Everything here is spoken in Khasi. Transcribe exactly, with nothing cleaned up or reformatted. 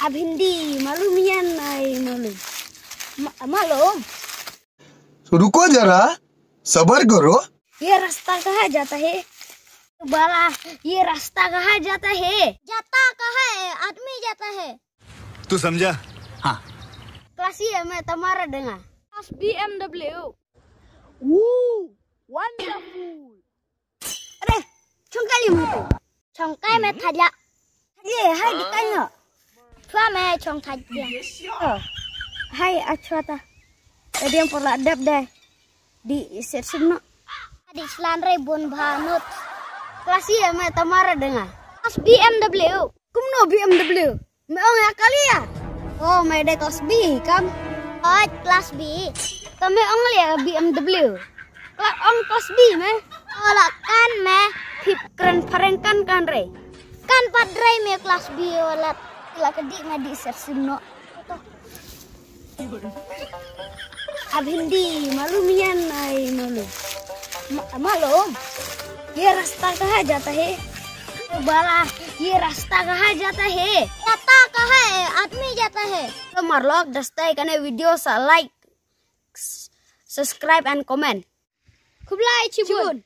अब हिंदी मालूम या नहीं मालूम? म- मालूम। तो रुको जरा, सबर करो। ये रास्ता कहाँ जाता है? बाला, ये रास्ता कहाँ जाता है? जाता कहाँ है? आदमी जाता है। तू समझा? क्लास ये मैं तुम्हारा देंगा। क्लास बीएमडब्ल्यू। वो वंडरफुल। अरे, chongkai li mo. Chongkai me thaja. Ye, hai di kanyo. Chwa me chong thaja. Hai achwa ta. Adiang pola dep dai. Di set sumno. Di slan re bun bhanut. Klasi ya me tamara denga. As BMW. Kumno BMW? Me ong ya kali ya. Oh, me de kelas B kam. Oh, kelas B. Tame ong le BMW. Kla ong kelas B me. Oh, la kan me. Pip kren pareng kan kan re. Kan pat re me kelas B wala. La kedi me di sersim no. अब हिंदी मालूम या नहीं मालूम? म- मालूम। ये रास्ता कहाँ जाता है? बाला, ये रास्ता कहाँ जाता है? जाता कहाँ है? आदमी जाता है। तो मारलक दस्ताय कने video sa like, subscribe and comment. Khublai chibun.